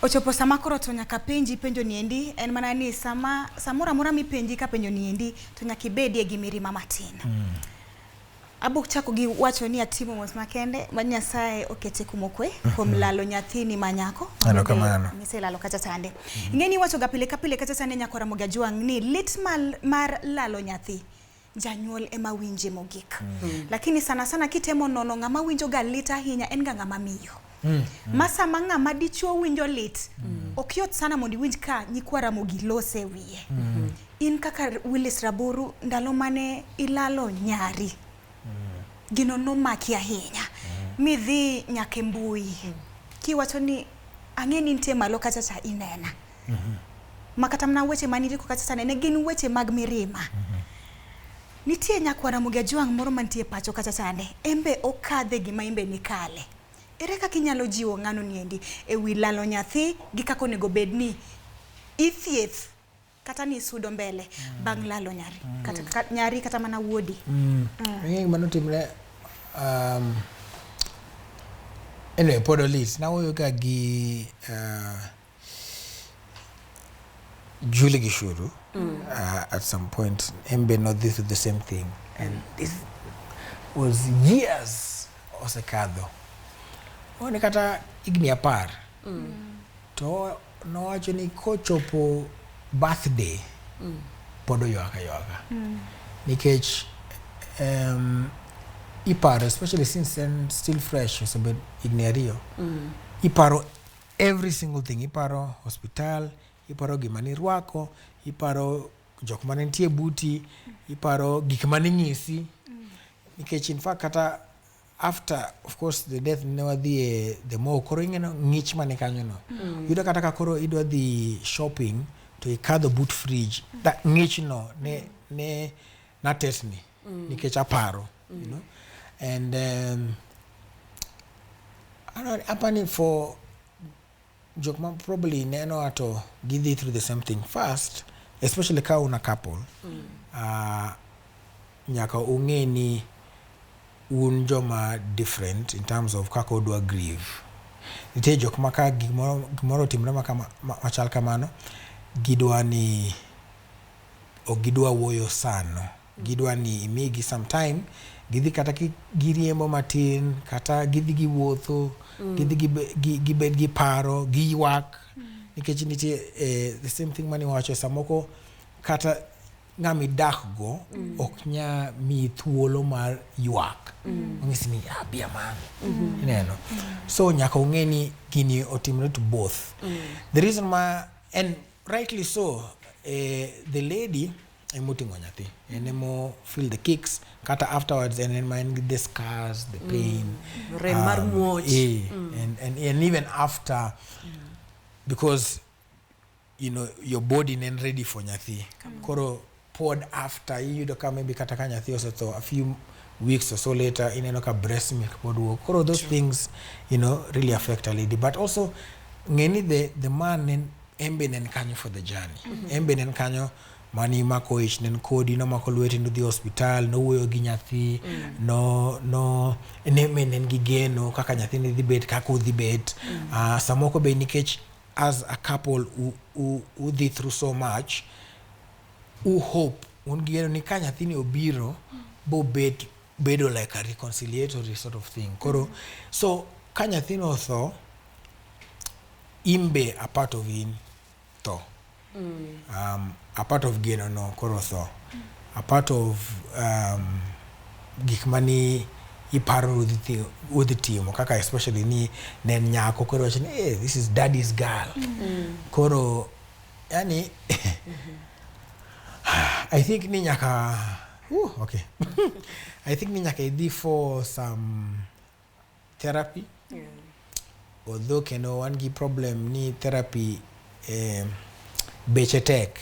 Ochopo sama koro to nyaka penji penjo niendi, en mana ni sama samoro amora mipenji ka penjo niendi to nyaka ibedie gi mirima matin. Abok chako gi wacho ni atimo mos makende ma Nyasaye okete kumokwe kuom lalo nyathini ma nyako. Erokamano. Miselalo kacha chande. Ing'e ni iwacho ga pile ka pile kacha chande nyako Ramogi Ajwang' ni lit mar lalo nyathi janyuol ema winje mogik. Lakini sana sana kitemo nono ng'ama winjo ga lit ahinya en ga ng'ama miyo. Ma sama ng'ama dichuo winjo lit, ok yot sana mondo iwinj ka nyikwa Ramogi lose wiye. In kaka Willis Raburu, ndalo mane ilalo nyari, gino nomaki ahinya, midhi nyaka e mbui, kiwacho ni ang'e ni nitie malo kacha cha inena. Ma kata mana weche manindiko kacha cha ne gin weche mag mirima. Nitie nyakwar Ramogi Ajwang' moro mantie pacho kacha chande, embe okadhe gima imbe nikale. Ere kaka inyalo jiwo ng'ano niendi e wi lalo nyathi gi kaka onego bed ni ithieth kata ni isudo mbele bang' lalo nyari, kata nyari kata mana wuodi? Ing'e gima notimre, anyway, pod olit. Nawuoyo ga gi Julie Gishuru at some point. En be nodhi through the same thing and this was years osekadho. One kata higni 10 to nowacho ni kochopo birthday pod oywak aywaka nikech iparo, especially since then still fresh, osebet higni 2, iparo every single thing. Iparo hospital, iparo gima nirwako, iparo jok mane nitie buti, iparo gik mane inyisi, nikech in fact kata after, of course, the death, ne wadhi e the mall. Koro ing'eno ng'ich mane kanyo no, yudo kata ka koro idwa dhi shopping to ikadho but fridge, ng'ich no ne natetni nikech aparo. And apani for jok ma probably neno ato gidhi through the same thing first, especially ka una couple, nyaka ung'e ni un joma different in terms of kaka udwa grieve. Nitie jok ma ka gimoro otimre machal kamano, gidwa ni ok gidwa wuoyo sano, gidwa ni imigi some time, gidhi kata giriembo matin, kata gidhi giwuotho, gidhi gibed gi paro, giywak, nikech nitie the same thing maniwacho. Samoko kata ng'ama idak go ok nya miyi thuolo mar ywak, onyisi ni, "Ah, be a man." Ineno, so nyaka ung'e ni gini otimre to both. The reason ma, and rightly so, the lady emoting'o nyathi, en emo feel the kicks kata afterwards, en ema en gi the scars, the pain, rem mar muoch. And even after, because your body nen ready for nyathi. Koro pod after iyudo ka maybe kata ka nyathi osetho, a few weeks or so later, ineno ka breast milk pod wuok. Koro those things really affect a lady. But also ng'e ni the man nen en be nen kanyo for the journey, en be nen kanyo mani mako ich, nen kodi, nomako lweti, nodhi e hospital, nowuoyo gi nyathi, no ne be ne en gi geno kaka nyathi ne dhi bet, kaka udhi bet. Samoko be nikech as a couple udhi through so much, u hope, un gi geno ni ka nyathini obiro bobet bedo like a reconciliatory sort of thing. Koro so ka nyathino otho, in be a part of in tho, a part of geno no koro tho, a part of gik mani iparo udhi timo, kaka especially ni ne en nyako, koro wacho ni, "Hey, this is daddy's girl." Koro yani I think ni nyaka okay, I think ni nyaka idhi for some therapy, although kendo wan gi problem ni therapy beche tek.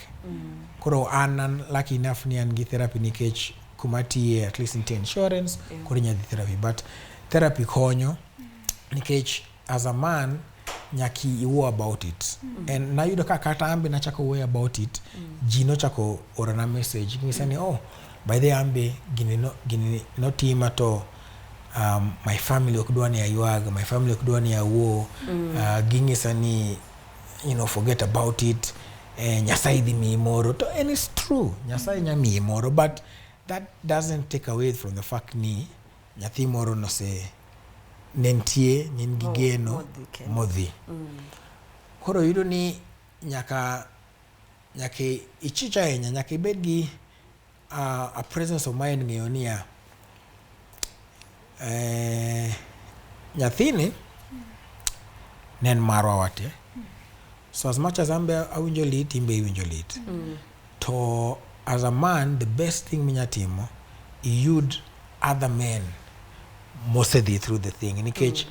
Koro an lucky enough ni an gi therapy nikech kuma tiye at least nitie insurance. Koro inya dhi therapy, but therapy konyo nikech as a man nyaka iwuo about it. And nayudo ka kata an be nachako wuoyo about it, ji nochako orona message ng'isa ni, "Oh, by the way, an be gini no, gini notima to my family ok dwa ni aywag, my family ok dwa ni awuo." Ging'isa ni Forget about it. Nyasaye dhi miyi moro. To and it's true, Nyasaye nya miyi moro, but that doesn't take away from the fact ni nyathi moro nose ne nitie, ne en gi geno modhi kendo. Modhi. Koro yudo ni nyaka ichich ahinya, nyaka ibed gi a presence of mind ng'eyo niya, nyathini ne en marwa wate. So as much as an be awinjo lit, in be iwinjo lit. To as a man, the best thing minya timo, iyud other men mosedhi through the thing. Nikech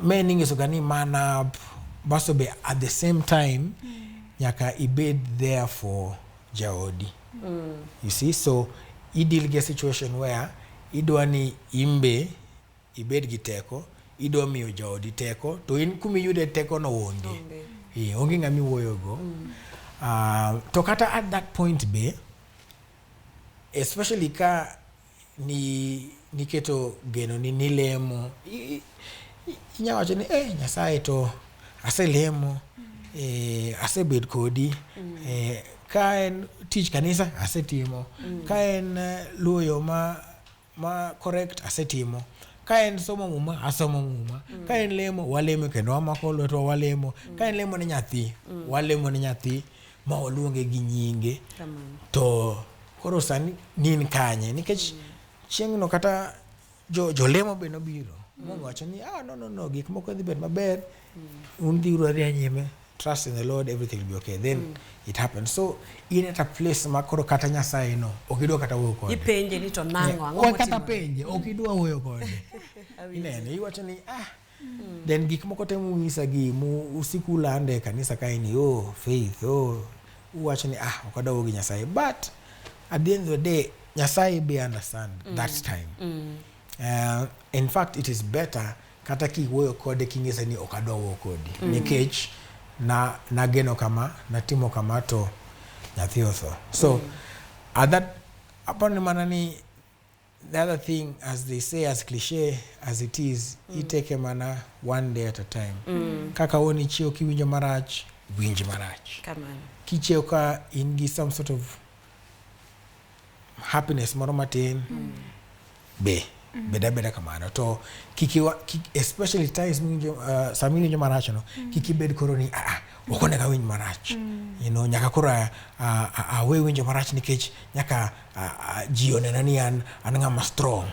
men ing'iso ga ni man up, baso be at the same time, nyaka ibed there for jaodi. You see, so i deal gi a situation where idwa ni imbe ibed gi teko, idwa miyo jaodi teko, to in kumiyude teko no onge. Onge. Onge ng'ama iwuoyogo. To kata at that point be, especially ka ni niketo geno ni nilemo, inya wacho ni Nyasaye to aselemo, asebet kodi, ka en tich kanisa asetimo, ka en luwo yo ma correct asetimo, ka en somo Muma asomo Muma, ka en lemo walemo kendo wamako lwetwa walemo, ka en lemo ne nyathi walemo ne nyathi ma waluonge gi nyinge. Kamano. To koro sani nin kanye? Nikech chieng'no kata jo jolemo be nobiro mowacho ni, "Ah, no, no, no, gik moko dhi bet maber, un dhiuru adhiya nyime, trust in the Lord, everything will be okay." Then it happened. So in at a place ma koro kata Nyasaye no ok idwa kata wuoyo kode. Ipenje ni to nang'o, ang'o We kata motimore? penje ok idwa wuoyo kode. Inene iwacho ni, ah, then gik moko te mung'isa gi mu usiku ulande e kanisa kae ni, oh, faith, oh, uwacho ni, ah, ok adwa wuoyo gi Nyasaye. But at the end of the day, Nyasaye be understand that time. In fact, it is better kata kiwuoyo kode king'ise ni ok adwa wuoyo kodi nikech na nageno kama, natimo kama, to nyathi otho. So at that aparo ni mana ni the other thing, as they say, as cliche as it is, iteke mana one day at a time. Kaka woni chiew kiwinjo marach, winj marach. Kamano. Kichiew ka in gi some sort of happiness moro matin, be bed abeda kamano. To kik especially times miwinjo, sama iwinjo marach no, kik ibed koro ni, "Ah, ah, ok onego awinj marach, nyaka koro awe winjo marach nikech nyaka ji onena ni an ng'ama strong."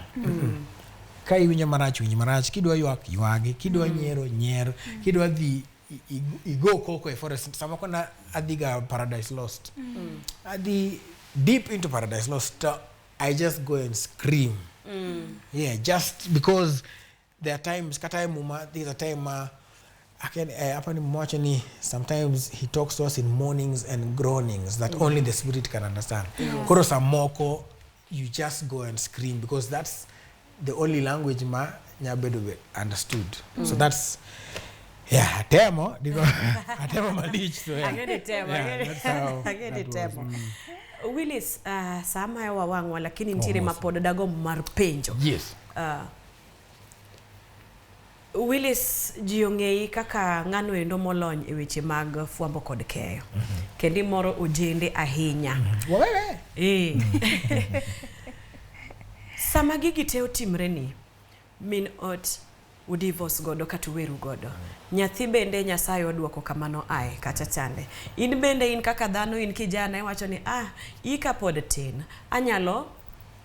Ka iwinjo marach, winj marach. Kidwa ywak, ywagi. Kidwa nyiero, nyier. Kidwa dhi igo koko e forest. Samoko na adhiga Paradise Lost, adhi deep into Paradise Lost to I just go and scream. Yeah, just because there are times kata e Muma, there's a time ma again, hapa ni mwacho ni sometimes he talks to us in moanings and groanings that only the spirit can understand. Koro samoko you just go and scream because that's the only language ma nyabedo be understood. So that's, yeah, atemo digo atemo malich. So yeah. Ang'e temo, Yeah, that's how ang'e that was. temo. Willis, sama wawang'wa, lakini nitiere Almost. mapod dagombo mar penjo. Yes. Willis, ji ong'eyi kaka ng'ano endo molony e weche mag fwambo kod keyo. Kendo imoro ojende ahinya. Wewe. Sama gigi te otimre ni, min ot udivorce godo kata uweru godo. Nyathi bende Nyasaye oduoko kamano ae kata chande. In bende in kaka dhano, in kijana, iwacho ni, ah, ika pod tin. Anyalo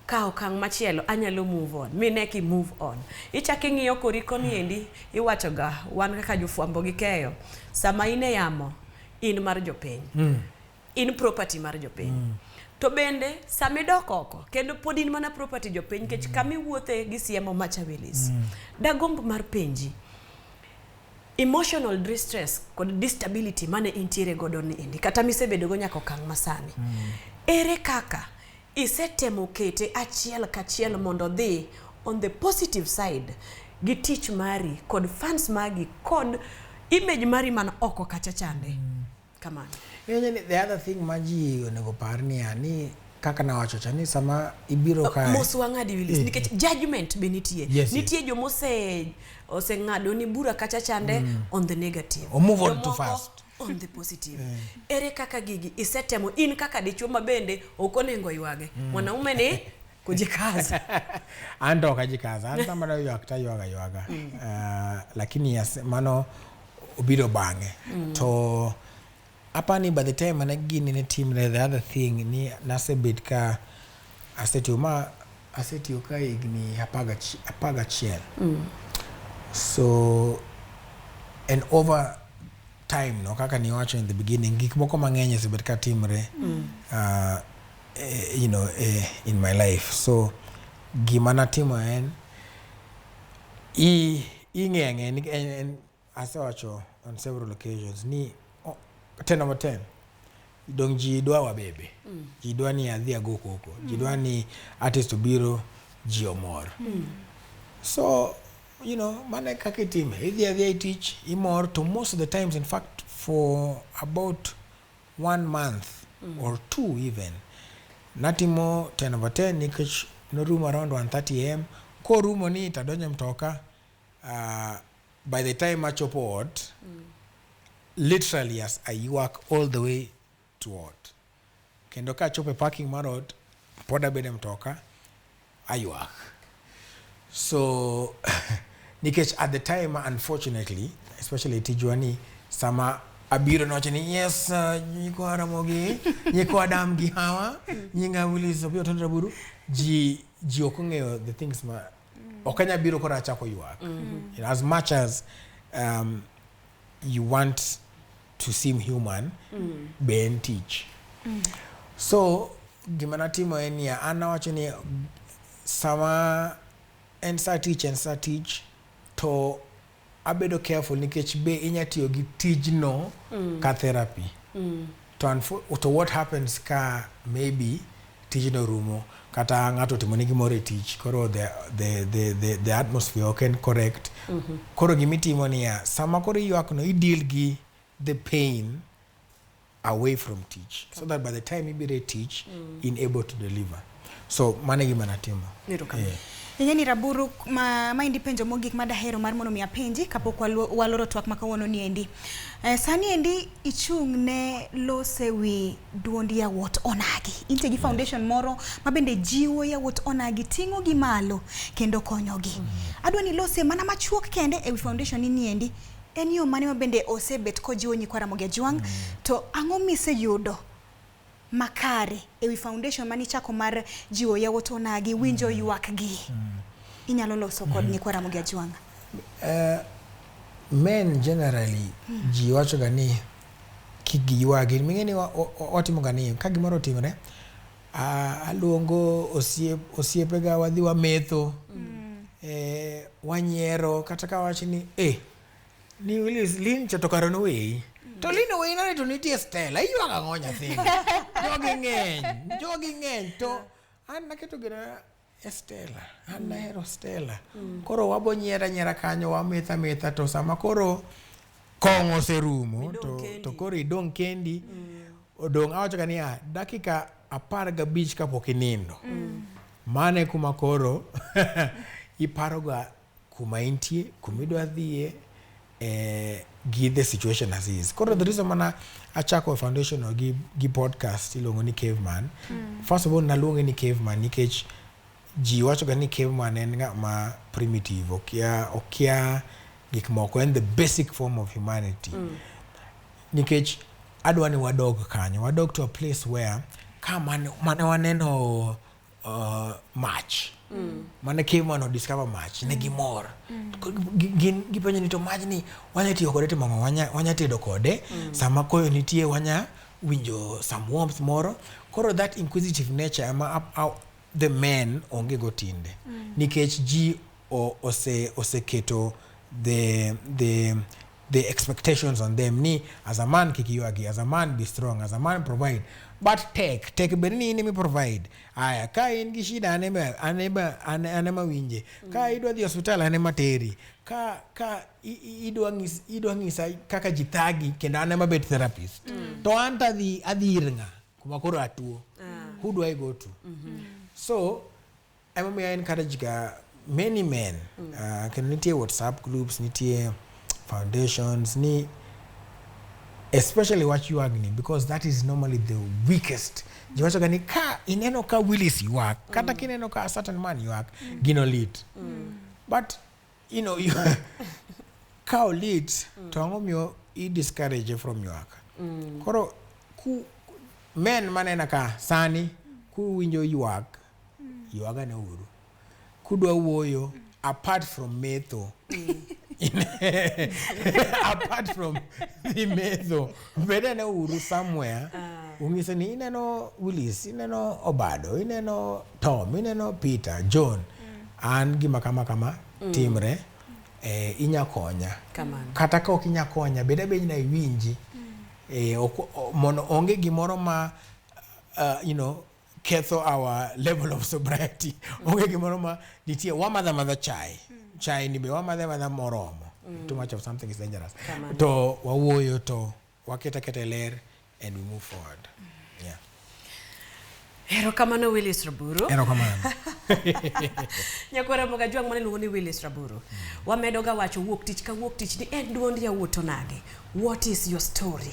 kawo okang' machielo, anyalo move on. Mine ki move on. Ichak ing'iyo kori koni endi, iwacho ga wan kaka jofwambo gi keyo. Sama in e yamo, in mar jopiny. In property mar jopiny. To bende sama idok oko kendo pod in mana property jopiny nikech kama iwuothe gi siemo macha. Willis, dagomb mar penji emotional distress kod disability mane intiere godo ni endi kata misebedogo nyaka okang' masani, ere kaka isetemo kete achiel kachiel mondo odhi on the positive side gi tich mari kod fans magi kod image mari man oko kacha chande kamano? Ing'e ni the other thing ma ji onego par niya ni Kaka nawacho cha ni sama ibiro kae Mos wang'adi Willis, nikech judgment be nitie. Yes. Nitie jomose oseng'ado ni bura kacha chande on the negative. O move on too Jomoko fast. On the positive. Ere kaka gigi isetemo in kaka dichuo ma bende ok onego ywage. Mwanaume ni kujikaza. An to ok ajikaza, an sama adwa ywak taywaga aywaga. Lakini mano obiro bang'e. To apani by the time mane gini ne timre, the other thing ni nasebet ka asetiyo ma asetiyo ka higni 11. So and over time no, kaka niwacho in the beginning, gik moko mang'eny osebet ka timre in my life. So gima natimo en ing'e ang'e ni en asewacho on several occasions ni 10 over 10 dong ji dwa wabebe, ji dwa ni adhi ago koko, ji dwa ni artist obiro, ji omor. So mano e kaka itime, idhi adhiya e tich imor. To most of the times, in fact for about one month or two even, natimo 10 over 10 nikech norumo around 1:30 am. Korumo ni tadonjo e mtoka, by the time achopo ot, literally as aywak all the way to ot, kendo kachopo e parking mar ot pod abedo e mtoka aywak. So nikech at the time, unfortunately, especially tijwa ni sama abiro nowacho ni yes, nyikwa Ramogi, nyikwa Adam gi Hawa, nyinga Willis Opiyo Otondo Raburu, ji ok ong'eyo the things ma ok anya biro koro achako ywak. As much as you want to seem human, be en tich. So gima natimo en niya, an nawacho ni sama en sa tich, en sa tich, to abedo careful nikech be inya tiyo gi tijno ka therapy. To what happens ka maybe tijno rumo, kata ng'ato otimoni gimoro e tich, koro the atmosphere ok en correct. Koro gimitimo niya, sama koro iywak no, i deal gi the pain away from tich, so that by the time ibiro e tich, in able to deliver. So mano e gima natimo. Erokamano. Yeah. Ing'e ni Raburu, ma maendi penjo mogik madahero mar mondo mi apenji kapok waloro twak ma kawuono ni endi. Sani endi ichung' ne lose wi duond yawuot onagi. Intie gi foundation moro ma bende jiwo yawuot onagi, ting'o gi malo kendo konyogi. Adwa ni lose mana machuok kende e wi foundation ni endi. En yo mane ma bende osebet kojiwo nyikwa Ramogi Ajwang', to ang'o miseyudo makare ewi foundation manichako mar jiwo yawuot onagi winjo ywak gi? Inyalo loso kod nyikwa Ramogi Ajwang'. Men generally, ji wacho ga ni kik giywagi. Ming'e ni watimo ga ni ka gimoro otimore, aluongo osiepega, wadhi wametho, wanyiero, kata ka wach ni ni Willis Lin cha to kare noweyi. To Lin oweyi nade to nitie Stella, iywak ang'o nyathini? Jogi ng'eny, jogi ng'eny to an naketo gina e Stella, an nahero Stella. Koro wabo nyiera nyiera kanyo, wametho ametha, to sama koro kong'o oserumo Idong' kendi. To koro idong' kendi, odong' awacho ga niya, dakika 15 kapok inindo. Mano e kuma koro iparoga kuma intie, kuma idwa dhiye, gi the situation as is. Koro the reason mana achako foundation no gi podcast iluongo ni Caveman. First of all, naluonge ni Caveman nikech ji wacho ga ni caveman en ng'ama primitive, okia gik moko, en the basic form of humanity. Nikech adwa ni wadog kanyo, wadog to a place where ka mane waneno mach, mane caveman o discover mach, ne gimor. Gin gipenjo ni to majni wanya tiyo kode timo ang'o? Wanya tedo kode, sama koyo nitie wanya winjo some warmth moro. Koro that inquisitive nature ema the men onge go tinde. Nikech ji oseketo the expectations on them ni as a man kik ywagi, as a man be strong, as a man provide. But tek bed ni in ema provide. Aya, ka in gi shida an ema winje. Ka idwa dhi osiptal an ema teri. Ka idwa ng'isa kaka ji thagi kendo an ema bet therapist. To an to adhi ir ng'a kuma koro atuo. Who do I go to? So emomiyo I encourage ga many men, kendo nitie WhatsApp groups, nitie foundations ni, especially wach ywagni, because that is normally the weakest. Ji wacho ga ni ka ineno ka Willis ywak, kata kineno ka a certain man ywak, gino lit. But you, ka olit to ang'o miyo i discourage from ywak? Koro ku men manena ka sani kuwinjo ywak, ywagane uru. Kudwa wuoyo, apart from metho, apart from the metho, bedane uru somewhere, ung'ise ni ineno Willis, ineno Obado, ineno Tom, ineno Peter, John, an gima kama kama timre, inya konya. Kamano. Kata ka ok inya konya, bed abed na iwinji. Mondo onge gimoro ma ketho our level of sobriety. Onge gimoro ma nitie wamadha madha chai. Chai ni be wamadhe amadha moromo. Too much of something is dangerous. Kamano. To wawuoyo to waketa keta e ler and we move forward. Yeah. Erokamano, Willis Raburu. Erokamano. Nyakwara Ramogi Ajwang' mane iluongo ni Willis Raburu. Wamedo ga wacho wuok tich ka wuok tich ni en duond yawuot to nade? What is your story?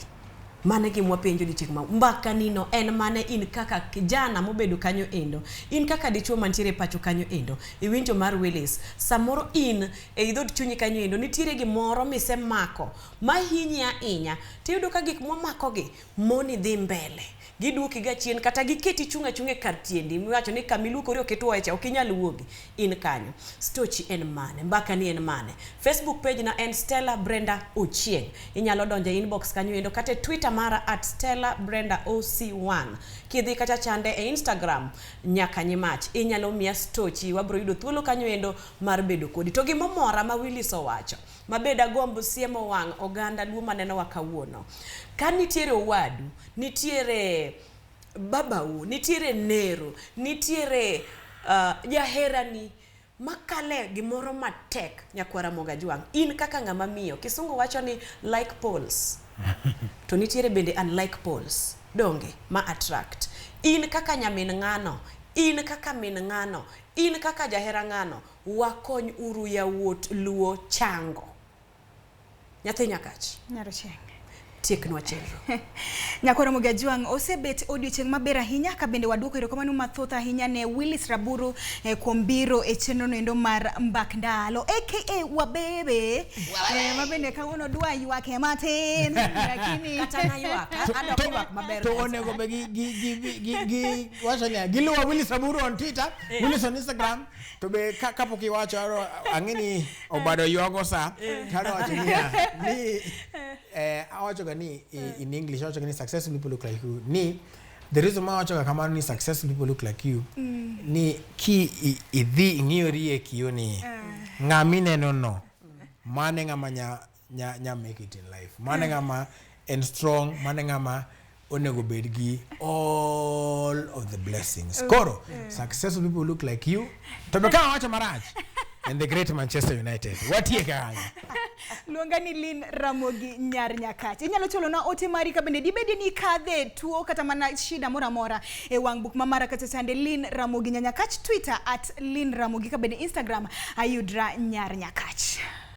Mano e gima wapenjo odiochieng' ma mbaka nino en mane in kaka kijana mobedo kanyo endo, in kaka dichuo mantiere pacho kanyo endo, iwinjo mar Willis, samoro in ei dhood chunyi kanyo endo nitiere gimoro misemako mahinyi ahinya, tiyudo ka gik mwamakogi moni dhi mbele, giduoki ga chien kata giketi chung' achung'a e kar tiendi miwacho ni kamiluokori ok ituoye cha, ok inyal wuogi in kanyo. Stochi en mane? Mbaka ni en mane? Facebook page na en Stella Brenda Ochieng. Inyalo donjo e inbox kanyo endo kata e Twitter mara @StellaBrendaOC1. Kidhi kacha chande e Instagram nyaka nyimach inyalo miya stochi, wabro yudo thuolo kanyo endo mar bedo kodi. To gimomora ma Willis owacho mabed agomb siemo wang' oganda Luo manenowa kawuono, ka nitiere owadu, nitiere babau, nitiere nero, nitiere jaherani makale gimoro matek, nyakwara Ramogi Ajwang', in kaka ng'ama miyo, kisungu wacho ni like poles to nitiere bende unlike poles, donge ma attract. In kaka nyamin ng'ano, in kaka min ng'ano, in kaka jahera ng'ano, wakony uru yawuot Luo chango. Nyathi Nyakach. Nyarochieng. Tieknwa chenro. Nyakwar Ramogi Ajwang' osebet odiochieng' maber ahinya ka bende waduoko erokamano mathoth ahinya ne Willis Raburu kuom biro e chenro noendo mar Mbak Ndalo aka Wabebe, mabende kawuono dwa ywake matin, lakini kata naywak adok ywak maber. To onego be gi wacho niya, giluwo Willis Raburu on Twitter, Willis on Instagram, to be kapok iwacho ang'e ni Obado ywago sa, to adwa wacho niya, ni awacho ga ni in English awacho ga ni successful people look like you. Ni the reason ma awacho ga kamano ni successful people look like you, ni ki idhi ing'iyori e kiyo ni ng'ama ineno no, mane ng'ama nya make it in life, mane ng'ama en strong, mane ng'ama onego bed gi all of the blessings. Koro successful people look like you. To be ka awacho marach, and the great Manchester United watieke kanyo. Luonga ni Lynn Ramogi Nyar Nyakach. Inyalo chwalona ote mari ka bende dibedi ni ikadhe tuo kata mana shida moro amora e wang' buk mamara kata chande Lynn Ramogi Nyar Nyakach, Twitter @LynnRamogi, ka bende Instagram ayudra Nyar Nyakach.